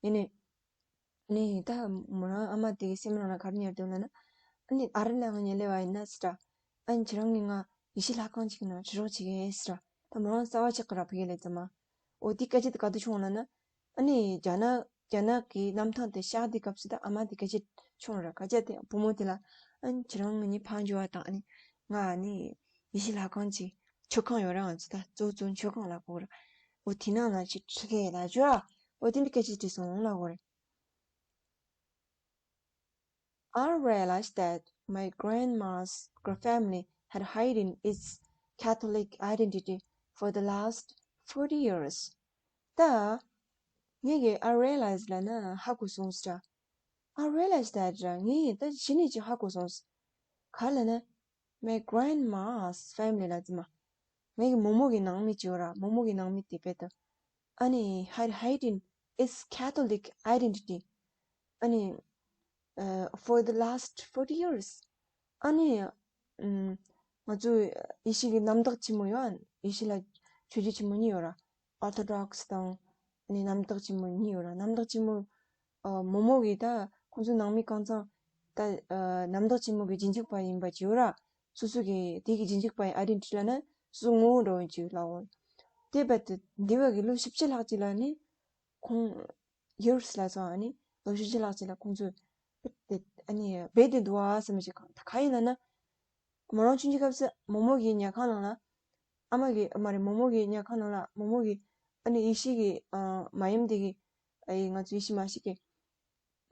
ཨ་ནི་ཨ་ནི་ད་མོ་རང་ཨ་མ་དེ་གི་སེམས་ནང་ལ་ག་རེ་ཉར་འདུག་ལབ་ན། ཨ་ནི་ཨ་རི་ལ་ང་ཉལ་ལེ་བ་ཡིན་ན་ཟེར་ར། ཨ་ནི་ཁྱེད་རང་གིས་ང་ཡེ་ཤེས་ལྷ་ཁང་ཅིག་གི་ནང་ཁྲིད་རོགས་བྱེད་གས་ཟེར་ར། ད་མོ་རང་རྩ་བ་ཆག་གི་ར། ཕ་གི་ལས་ཙམ་མ། འོ་དེ་སྐད་ཆ་དེ་ག་དུས་བྱུང་ལབ་ན། ཨ་ནི་རྒྱ་ནག་རྒྱ་ནག་གི་གནམ་ཐང་དེ་ཤར་དུས་སྐབས་སུ་ད་ཨ་མ་དེ་སྐད་ཆ་བྱུང་ར། སྐད་ཆ་དེ་བུ་མོ་དེ་ལ་ཨ་ནི་ཁྱེད་རང་ངེད་གཉིས་ཕར་འགྱོ་བ་དང་ཨ་ནི་ང་ཨ་ནི་ཡེ་ཤེས་ལྷ་ཁང་ཅིག་མཆོད་ཁང་ཡོད་ར། ང་ཚོ་ད་གཙོ་བོ་གཙོ་བོ་མཆོད་ཁང་ལ་གོ་ར། འོ་དེ་ནང་ལ་ཅིག་ཁྲིད་གས་ལབ་ཅོ་ཨ། འོ་དེ་འདྲ་སྐད་ཆ་དྲིས་སོང་ལབ་གོ་ར། I realized that my grandma's family had hidden its Catholic identity for the last forty years. ད་ངས་གི་I realized ལབ་ན་ཧ་གོ་སོང་ཟེར། I realized that ར། ངས་ད་གཞི་ནས་ཅིག་ཧ་གོ་སོང་། ག་ལབ་ན། My grandma's family ལབ་ཙམ་མ། ངའི་མོ་མོ་གི་ནང་མི་ཅིག་ཡོད་ར། མོ་མོ་གི་ནང་མི་དེ་དཔེ་ད། ཨ་ནི་had hidden its Catholic identity. ཨ་ནི་ཨ་for the last forty years. ཨ་ནི་ཨམ་ང་ཚོ་ཡེ་ཤུ་གི་གནམ་བདག་ཆེན་མོ་ཡོད། ཡེ་ཤུ་ལ་ཆོས་བརྒྱུད་ཆེན་མོ་གཉིས་ཡོད་ར། Orthodox དང་ཨ་ནི་གནམ་བདག་ཆེན་མོ་གཉིས་ཡོད་ར། གནམ་བདག་ཆེན་མོ་ཨ་མོ་མོ་གི་ད་ཁོང་ཚོའི་ནང་མི་གང་ཚང་ད་ཨ་གནམ་བདག་ཆེན་མོ་གི་རྗེས་འཇུག་པ་ཡིན་པ་ཅིག་ཡོད་ར། སོ་སོ་གི་དེ་གི་རྗེས་འཇུག་པ་ཡི་identity ལབ་ན་སོ་སོ་ངོ་བོ་འདྲ་བོ་ཅིག་ལབ་འོང་། དེ་རྦད་དེ་འདས་པའི་གི་ལོ་བཞི་བཅུ་ལྷག་ཅིག་ལ་ནི་ཁོང་ཡུར་སི་ལ་སོང་ཨ་ནི་ལོ་བཞི་བཅུ་ལྷག་ཅིག་ལ་ཁོང་ཚོས་དེ་ཨ་ནི་རྦད་དེ་འདུག་ཨ་བསམ་ཞིག་གང་ད་ག་ཡིན་ལ་ན། མོ་རང་ཆུང་ཆུང་སྐབས་སུ་མོ་མོ་གི་ཉལ་ཁང་ནང་ལ། ཨ་མ་གི་ཨ་མ་རེད། མོ་མོ་གི་ཉལ་ཁང་ནང་ལ་མོ་མོ་གི་ཨ་ནི་ཡེ་ཤེས་ཀྱི་ཨ་མ་ཡུམ་དེ་གི་ཨ་ཡི་ང་ཚོ་ཡེ་ཤེས་མ་ཤི་ཀའི་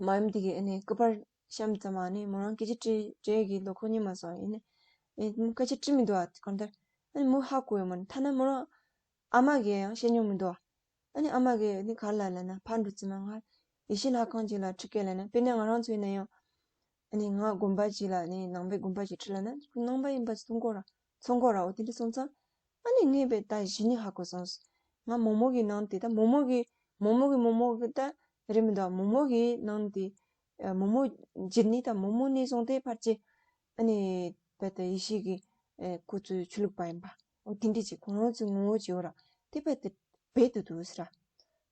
མ་ཡུམ་དེ་གི་ཨ་ནི་སྐུ་པར་བཤམས་ཙམ་ཨ་ནི་མོ་རང་སྐད་ཆ་དྲིས་དྲིས་ཀྱི་ལོ་ཁོ་གཉིས་མ་སོང་ཡིན་ནི། ཨེ་སྐད་ཆ་དྲིས་མི་འདུག་ཨ་གང་ལྟར་ཨ་ནི་མོ་ཧ་གོ་ཡོད་མ་ནི་ཐ་ན་མོ་རང་ཨ་མ་གིས་ཡང་བཤད་མྱོང་མི་འདུག་ཨ། ཨ་ནི་ཨ་མ་གིས་ཨ་ནི་ག་རེ་ལབ་ལབ་ན་ཕར་འགྲོ་ཙམ་ན་ང་ཡེ་ཤེས་ལྷ་ཁང་ཅིག་ལ་ཁྲིད་གས་ལབ་ན་དཔེར་ན་ང་རང་ཚོ་ཡིན་ན་ཡང་། ཨ་ནི་ང་དགོན་པ་ཅིག་ལ་ཨ་ནི་ནང་པའི་དགོན་པ་ཅིག་ཁྲིད་ལབ་ན་ཁོ་ནང་པ་ཡིན་པ་ཚོ་མཐོང་གོ་ར་མཐོང་གོ་ར་འོ་དེ་འདྲ་སོང་ཙང་། ཨ་ནི་ངས་དཔེ་ད་གཞི་ནས་ཧ་གོ་སོང་། ང་མོ་མོ་གི་ནང་དེ་ད་མོ་མོ་གི་མོ་མོ་གི་མོ་མོ་གི་ད་རེད་མི་འདུག་མོ་མོ་གི་ནང་དེ་ཨ་མོ་མོ་རྗེས་ནས་ད་མོ་མོ་ནས་བཟུང་སྟེ་ཕར་ཅི་ཨ་ནི་དཔེ་ད་ཡེ་ཤེས་ཀྱི་ཨ་ཁོ་ཚོའི་ཆོས་ལུགས་པ་ཡིན་པ་འོ་དེ་འདྲ་ཅིག་ཁོ་རང་ཚོའི་ངོ་བོ་ཅིག་ཡོད་ར་དེ་དཔེ་དེ་རྦད་དེ་འདུག་ཟེར་ར།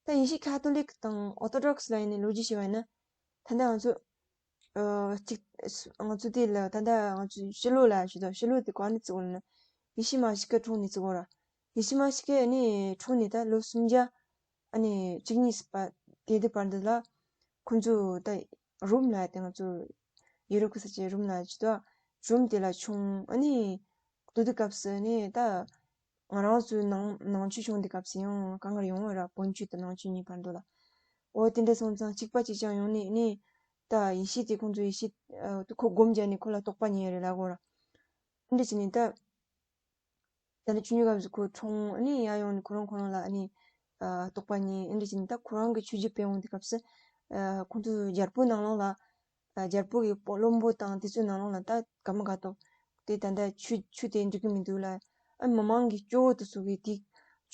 ད་ཡེ་ཤེས་ཁ་ཐོ་ལིག་དང་ཨོ་ཐོ་ཌོག་སི་ལ་ཡིན་ནའི་ལོ་རྒྱུས་བྱས་པ་ཡིན་ན། ད་ལྟ་ང་ཚོ་ཨ་གཅིག་ང་ཚོ་དེ་ལ་ད་ལྟ་ང་ཚོ་ཕྱི་ལོགས་ལ་ཞུ་དང་ཕྱི་ལོགས་དེ་ག་ནས་བརྩི་དགོས་ལབ་ན། ཡེ་ཤེས་མ་ཤི་ཀ་འཁྲུངས་ནས་བརྩི་དགོས་ར། ཡེ་ཤེས་མ་ཤི་ཀ་ནི་འཁྲུངས་ནས་ད་ལོ་སུམ་བརྒྱ་ཨ་ནི་གཅིག་གཉིས་པ་དེ་དུས་བར་དུ་ལ་ཁོང་ཚོ་ད་རོམ་ལ་དེ་ང་ཚོ་ཡུ་རོབ་ཀྱི་ས་ཆ་རོམ་ལ་ཞུ་དང་རོམ་དེ་ལ་བྱུང་ཨ་ནི་དུས་དུས་སྐབས་སུ་ནི་ད། ང་རང་ཚོའི་ནང་ནང་ཆོས་བྱུང་དུས་སྐབས་སུ་ཡང་གང་གར་ཡོང་བ་ར་བོན་ཆོས་དང་ནང་ཆོས་གཉིས་བར་དུ་ལ། འོ་དེ་འདྲ་སོང་ཙང་གཅིག་པ་གཅིག་རྐྱང་ཡོང་ནས་ནི། ད་ཡེ་ཤེས་དེ་ཁོང་ཚོ་ཡེ་ཤེས་ཨ་དེ་ཁོ་སྒོམ་རྒྱག་ནས་ཁོ་ལ་རྟོགས་པ་རྙེད་རེད་ལབ་དགོས་ར། དེ་འདྲ་བྱས་ནས་ད། ད་ནི་ཆུང་ཆུང་སྐབས་སུ་ཁོ་འཁྲུངས་ནས་ཡར་ཡོང་ནས་ཁོ་རང་ཁོ་རང་ལ་ནི་ཨ་རྟོགས་པ་རྙེད་དེ་འདྲ་བྱས་ནས་ད་ཁོ་རང་གི་ཆོས་བརྒྱུད་སྤེལ་འོང་དུས་སྐབས་སུ་ཨ་ཁོང་ཚོ་རྒྱལ་པོའི་ནང་ལོགས་ལ། རྒྱལ་པོ་གི་བློན་པོ་དང་དེ་ཚོའི་ནང་ལོགས་ལ་ད་ག་མ་ག་ཏོ། དེ་ད་ལྟ་ཆོས་ཆོས་དེ་འགྲིག་གི་མི་འདུག་ལ། ཨ་མི་མང་གི་སྐྱོ་བོ་དེ་ཚོ་གི་དེ་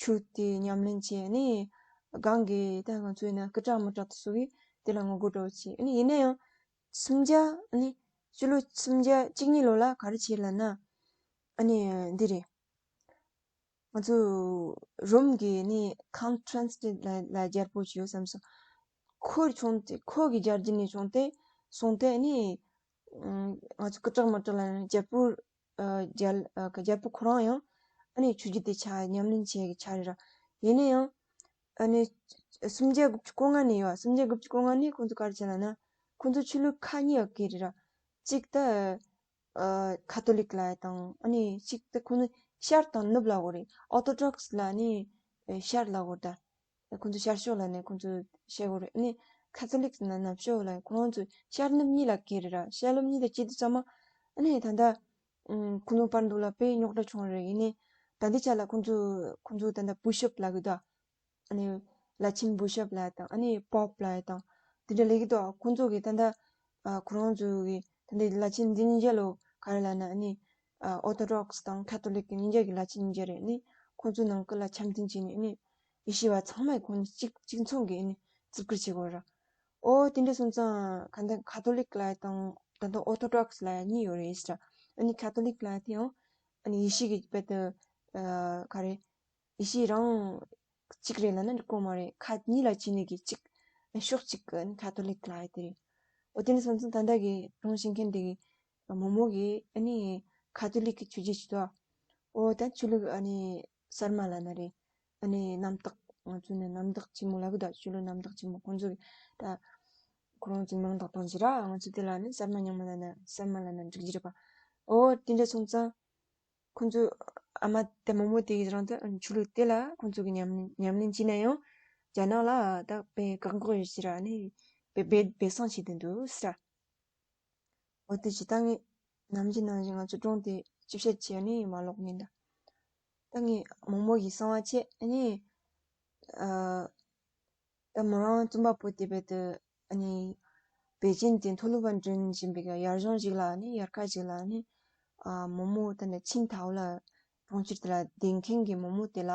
ཆོས་དེ་ཉམས་ལེན་བྱས་ནས་གང་གི་ད་ང་ཚོའི་ན་སྐུ་དྲག་མི་དྲག་དེ་ཚོ་གི་དེ་ལ་ངོ་རྒོལ་འདྲ་བོ་བྱས་ཨ་ནི་ཡིན་ན་ཡང་། སུམ་བརྒྱ་ཨ་ནི་སྤྱི་ལོ་སུམ་བརྒྱ་གཅིག་གཉིས་ལོ་ལ་ག་རེ་བྱས་ལབ་ན། ཨ་ནི་འདི་རེད། ང་ཚོ་རོམ་གྱི་ནི་ཁོང་ཁྲན་སི་ཏན་ལ་ལ་རྒྱལ་པོ་ཞིག་ཡོད་བསམ་སོང་། ཁོ་བྱུང་སྟེ་ཁོ་གི་རྒྱལ་རྒྱུད་ནས་བྱུང་སྟེ་སོང་སྟེ་ནི་ང་ཚོ་སྐུ་དྲག་མི་དྲག་ལ་ནི་རྒྱལ་པོ་རྒྱལ་རྒྱལ་པོ་ཁོ་རང་ཡང་ཨ་ནི་ཆོས་བརྒྱུད་དེ་ཆ་ཉམས་ལེན་བྱེད་ཀྱི་ཆ་རེད་ར། ཡིན་ན་ཡང་ཨ་ནི་སུམ་བརྒྱ་དགུ་བཅུ་གོ་ལྔ་ནས་ཡོད་སུམ་བརྒྱ་དགུ་བཅུ་གོ་ལྔ་ནས་ཁོང་ཚོ་ག་རེ་བྱས་ལབ་ན་ཁོང་ཚོ་ཆོས་ལུགས་ཁག་གཉིས་ཡོད་ཀྱི་རེད་ར། གཅིག་ད། ཨ་ཁ་ཐོ་ལིག་ལབ་ཡ་དང་ཨ་ནི་གཅིག་ཏུ་ཁོང་ཚོ་ཤར་དང་ནུབ་ལབ་དགོས་རེད། ཨོ་ཐོ་ཌོག་སི་ལ་ནི་ཨ་ཤར་ལབ་དགོས་རེད་ད། ཁོང་ཚོ་ཤར་ཕྱོགས་ལ་ནི་ཁོང་ཚོ་བཤད་དགོས་རེད། ཨ་ནི་ཁ་ཐོ་ལིག་ལ་ནུབ་ཕྱོགས་ལ་ཁོ་རང་ཚོ་ཤར་ནུབ་གཉིས་ལ་གི་རེད་ར། ཤར་ནུབ་གཉིས་ལ་སྐྱིད་དུས་ཙམ་མ་ཨ་ནི་ད་ལྟ་ཨུམ་ཁོང་ཚོ་བར་དུ་ལ་དཔེ་རྙོག་དྲ་བྱུང་རེད། ཡིན་ནི་ད་འདི་ཆ་ལ་ཁོང་ཚོ་ཁོང་ཚོ་ད་ལྟ་བུ་ཤོབ་ལབ་གི་འདུག་ཨ་ནི་བླ་ཆེན་བུ་ཤོབ་ལབ་དང་ཨ་ནི་པོབ་ལབ་དང་དེ་འདྲ་ལས་ཀྱི་འདུག་ཁོང་ཚོ་གི་ད་ལྟ་ཨ་ཁོ་རང་ཚོ་གི་ད་ལྟ་བླ་ཆེན་འདི་གཉིས་ཆ་ལོ་ག་རེ་ལབ་ན་ཨ་ནི་ཨ་ཨོ་ཐོ་ཌོག་སི་དང་ཁ་ཐོ་ལིག་གི་གཉིས་ཆ་གི་བླ་ཆེན་གཉིས་ཆ་རེད། ཨ་ནི་ཁོང་ཚོ་ནང་ཁུལ་ལ་འཆམ་མཐུན་བྱས་ནས་ཨ་ནི་ཡེ་ཤེས་པ་ཚང་མས་ཁོང་གཅིག་གཅིག་མཚུངས་ཀྱི་ཨ་ནི་བརྩི་བཀུར་བྱེད་དགོས་ར། ཨོ་དེ་འདྲ་སོང་ཙང་ག་ད་ཁ་ཐོ་ལིག་ལབ་དང་ད་ལྟ་ཨོ་ཐོ་ཌོག་སི་ལབ་གཉིས་ཡོད་རེད་ཟེར། ཨ་ནི་ཁ་ཐོ་ལིག་ལབ་དེ་ཡང་ཨ་ནི་ཡེ་ཤེས་ཀྱི་དཔེ་དེ་ཨ་ག་རེ། ཡེ་ཤེས་རང་གཅིག་རེད་ལབ་ན་འགྲིག་གོ་མ་རེད། ཁ་གཉིས་ལ་བྱས་ནས་ཀྱི་གཅིག་ཕྱོགས་གཅིག་གི་ཁ་ཐོ་ལིག་ལབ་ཡ་དེ་རེད། འོ་དེ་ནི་སོང་ཙང་ད་ལྟ་གི་གྲོངས་ཤིང་མཁན་དེ་གི་མོ་མོ་གི་ཨ་ནི་ཁ་ཐོ་ལིག་གི་ཆོས་བརྒྱུད་ཅིག་ཏུ། འོ་ད་ཆོས་ལུགས་ཨ་ནི་གསར་མ་ལབ་ན་རེད། ཨ་ནི་རྣམ་དག་ང་ཚོ་ནི་རྣམ་དག་ཆེན་མོ་ལབ་གི་འདུག་ཆོས་ལུགས་རྣམ་དག་ཆེན་མོ་ཁོང་ཚོ་གི་ད་ཁོ་རང་ཚོའི་མིང་དག་དང་ཅི་ར་ང་ཚོ་དེ་ལ་ནི་གསར་མ་རྙིང་མ་ལབ་ན་གསར་མ་ལབ་ན་འགྲིག་གི་རེད་པ། འོ་དེ་འདྲ་སོང་ཙང་། ཁོང་ཚོས་ཨ་མ་དེ་མོ་མོ་དེ་གི་རང་དུ་ཆོས་ལུགས་དེ་ལ་ཁོང་ཚོ་གི་ཉམས་ཉམས་ལེན་བྱས་ན་ཡང་རྒྱ་ནག་ལ་ད་དཔེ་བཀག་འགོག་ཡོད་ཕྱིར་ནི་དཔེ་སྦས་སྦས་གསང་བྱས་བསྡད་འདུག་ཟེར། འོ་དེ་ཅི་ད་ངས་ནམ་རྒྱུན་ནང་བཞིན་ང་ཚོ་སྒྲུང་དེ་ཅིག་བཤད་བྱས་ནི་མ་ཀློག་ངེས་ད། ད་ངས་མོ་མོ་ཡི་གསང་བ་བྱས་ནི་ཨ། ད་མོ་རང་བཙུན་པ་པོ་དེ་བས་དུ་ཨ་ནི་པེ་ཅིན་དེ་མཐོ་སློབ་པ་འགྲིམ་བཞིན་པའི་ཡར་ལྗོངས་ཤིག་ལ་ནི་ཡར་ཁ་ཞིག་ལ་ནི་ཨ་མོ་མོ་ད་ནི་ཆིང་ཐའོ་ལ་གྲོང་ཁྱེར་དེ་ལ་བསྡད་མཁན་གྱི་མོ་མོ་དེ་ལ་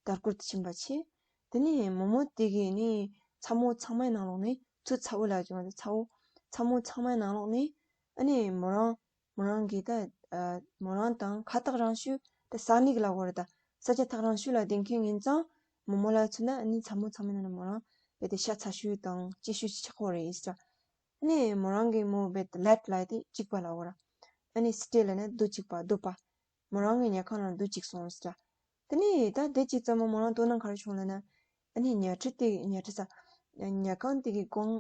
ལྟ་སྐོར་དུ་ཕྱིན་པ་བྱས། དེ་ནས་མོ་མོ་དེ་གིས་ནི་ཚ་མོ་ཚང་མའི་ནང་ལོགས་ནས་ཚུར་ཚ་བོ་ལ་བྱུང་བ་ཚ་བོ་ཚ་མོ་ཚང་མའི་ནང་ལོགས་ནས་ཨ་ནི་མོ་རང་མོ་རང་གིས་ད་ཨ་མོ་རང་དང་ཁ་ཐག་རིང་ཤོས་ད་ས་གནས་ཀྱི་ལ་བོར་ད་ས་ཆ་ཐག་རིང་ཤོས་ལ་བསྡད་མཁན་ཡིན་ཙང་མོ་མོ་ལ་མཚོན་ན་ཨ་ནི་ཚ་མོ་ཚང་མའི་ནང་ནས་མོ་རང་རྦད་དེ་ཤ་ཚ་ཤོས་དང་སྐྱིད་ཤོས་ཅིག་ཆགས་ཀྱི་ཡོད་རེད་ཟེར། ཨ་ནི་མོ་རང་གི་མོ་རྦད་དེ་ལེབ་ལབ་དེ་གཅིག་པ་ལ་བོར། ཨ་ནི་སི་ཊེ་ལབ་ན་སྡོད་གཅིག་པ་སྡོད་པ། མོ་རང་གི་ཉལ་ཁང་ནང་སྡོད་གཅིག་སོང་ཟེར། དེ་ནས་ད་དེ་གཅིག་ཙམ་མོ་མོ་རང་དོ་སྣང་ག་རེ་བྱུང་ལབ་ན། ཨ་ནི་ཉལ་ཁྲི་དེ་ཉལ་ཁྲི་ས་ཉལ་ཁང་དེ་གི་གོང་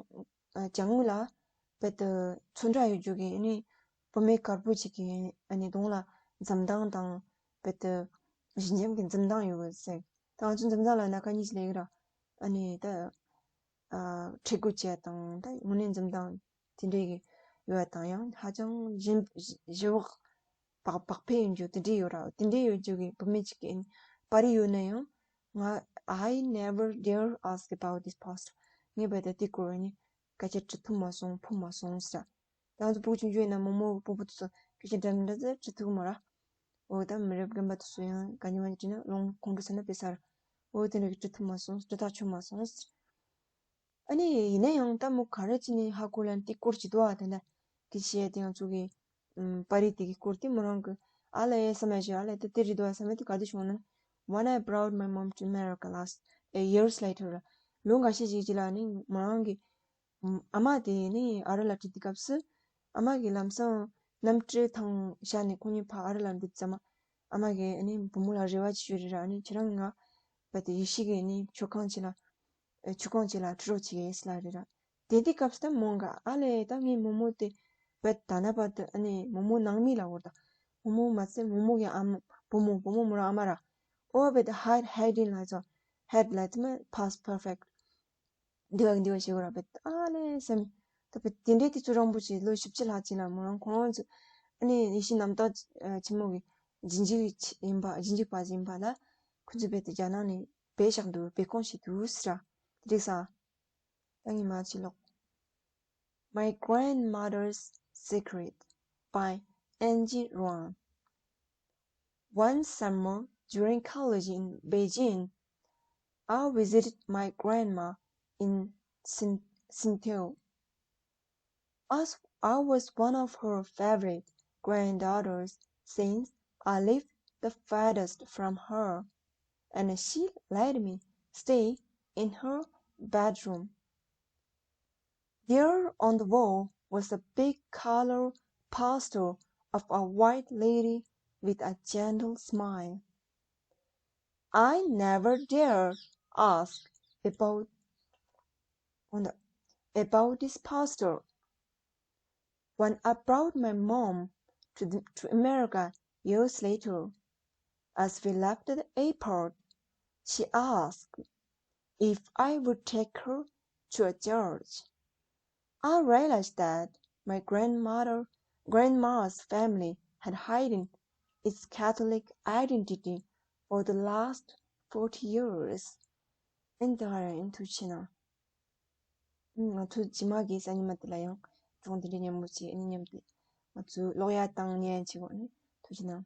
ཨ་གྱང་ངོས་ལ་རྦད་དེ་ཚོན་ཁྲ་ཡོད་རྒྱུ་གི་ཨ་ནི་བུད་མེད་དཀར་པོ་ཅིག་གི་ཨ་ནི་གདོང་ལ་འཛུམ་མདངས་དང་རྦད་དེ་ཞི་འཇམ་གྱི་འཛུམ་མདངས་ཡོད་ཟེར། ད་ང་ཚོ་འཛུམ་མདངས་ལ་སྣ་ཁ་གཉིས་ཤིག་ལབ་ཀྱི་ར། ཨ་ནི་ད་ཨ་ཁྲེལ་དགོད་བྱས་དང་ད་དངོས་གནས་འཛུམ་མདངས་དེ་འདྲའི་གི་ཡོད་པ་དང་ཡང་ཧ་ཅང་ཞི་ཞི་བག་བག་བག་ཕེབས་ཡོང་རྒྱུ་དེ་འདྲའི་ཡོད་ར། དེ་འདྲའི་ཡོད་རྒྱུ་གི་བུད་མེད་ཅིག་གི་པར་རིས་ཡོད་ན་ཡང་ང་I never dare ask about this poster. ངས་རྦད་དེ་དེའི་སྐོར་ནས་སྐད་ཆ་དྲི་ཐུབ་མ་སོང་། ཕོད་མ་སོང་ཟེར། ད་ང་ཚོ་ཕྲུ་གུ་ཆུང་ཆུང་ཡིན་ན་མོག་མོག་སྤོ་བོ་དེ་ཚོ་སྐད་ཆ་འདྲ་མི་འདྲ་ཟེར་དྲི་ཐུབ་མོ་ར། འོ་ད་མི་རབས་རྒན་པ་དེ་ཚོ་ཡང་ག་ཉི་མ་ཉི་དྲིས་ན་ལོང་ཁོང་ཁྲོ་ཟ་ན་དཔེ་ཟེར། འོ་དེ་འདྲ་གི་དྲི་ཐུབ་མ་སོང་། དྲི་ཐག་ཆོད་མ་སོང་ཟེར། ཨ་ནི་ཡིན་ན་ཡང་ད་མོ་ག་རེ་བྱས་ནས་ཧ་གོ་ལབ་ན་དེ་སྐོར་ཅིག་འདུག་ཨ། དེ་འདྲ་དེ་བཤད་དེ་ང་ཚོ་གི་ཨམ་པར་རིས་དེ་གི་སྐོར་དེ་མོ་རང་གི་ཨ་ལས་བསམ་ཡ་ཞིག་ཨ་ལས་ད་དེ་རེད་འདུག་ཨ་བསམ་ཡ་དེ་ག་དུས་བྱུང་ན། When I brought my mom to America last, uh, years later. ལོ་འགའ་ཤས་ཤིག་རྗེས་ལ་ནི་མོ་རང་གི་ཨམ་ཨ་མ་དེ་ནི་ཨ་རི་ལ་ཁྲིད་དུས་སྐབས་སུ་ཨ་མ་གིས་ལམ་སང་གནམ་གྲུ་ཐང་བཞག་ནས་ཁོང་གཉིས་ཕར་ཨ་རི་ལ་འགྲོ་དུས་ཙམ་པ་ཨ་མ་གིས་ནི་བུ་མོ་ལ་རེ་བ་ཅིག་ཞུས་རེད་ར། ནི་ཁྱེད་རང་ང་རྦད་དེ་ཡེ་ཤུ་གི་ནི་མཆོད་ཁང་ཅིག་ལ་ཨེ་ཆུ་ཁོངས་ཅིག་ལ་ཁྲིད་རོགས་བྱེད་ཀྱི་ཡིན་ཟེར་ལབ་རེད་ར། དེ་དུས་སྐབས་སུ་ད་མོ་འགའ་ཨ་ལས་ད་ངའི་རྨོ་མོ་དེ་བེད་ད་ན་བར་དུ་ཨ་ནི་རྨོ་མོ་ནང་མི་ལབ་དགོས་རེད་ད། རྨོ་མོ་མ་ཚད་རྨོ་མོ་གི་ཨ་མ་བུ་མོ་བུ་མོ་མོ་རང་ཨ་མ་ར། ཨོ་བེད་ད་hide hiding ལབ་ཚོ་hide ལབ་དེ་མ་past perfect འདི་བ་འདི་བ་བྱེད་དགོས་ར། བེད་ཨ་ལས་སེམས་ད་བེད་དེ་འདྲའི་དུས་ཚོད་རིང་པོ་ཅིག་ལོ་བཞི་བཅུ་ལྷག་ཅིག་ལ་མོ་རང་ཁོང་རང་ཚོ་ཨ་ནི་ཡེ་ཤུ་གནམ་བདག་ཆེན་མོ་གི་རྗེས་འཇུག་ཡིན་པ་རྗེས་འཇུག་པ་ཡིན་པ་ལ་ཁོ་ཚོ་བེད་དེ་རྒྱ་ནག་ནས་བེད་བཞག་འདུག་བེད་སྐོང་བྱས་འདུག་ཟེར་ར། འགྲིག་ས། ད་ངས་མར་ཅིག་ཀློག My Grandmother's Secret by Angie Ruan. One summer during college in Beijing, I visited my grandma in Sin- Sinteo. As I was one of her favorite granddaughters since I lived the furthest from her, and she let me stay in her bedroom. There on the wall was a big color poster of a white lady with a gentle smile. I never dared ask about, on the, about this poster. When I brought my mom to, the, to America years later, as we left the airport, she asked if I would take her to a church. I realized that my grandmother, grandma's family had hidden its Catholic identity for the last forty years. ཨིན་ད་ག་རང་ཨིན། ཐུགས་རྗེ་གནང་། ང་ཚོ་རྗེས་མ་གི་གཟའ་ཉི་མ་དེ་ལ་ཡང་སྒྲུང་དེ་འདྲ་སྙན་མོ་ཅིག་ཨ་ནི་མཉམ་དུ་ང་ཚོ་ཀློག་ཡ་དང་ཉན་ཡ་བྱེད་དགོས། ཨ་ནི་ཐུགས་རྗེ་གནང་།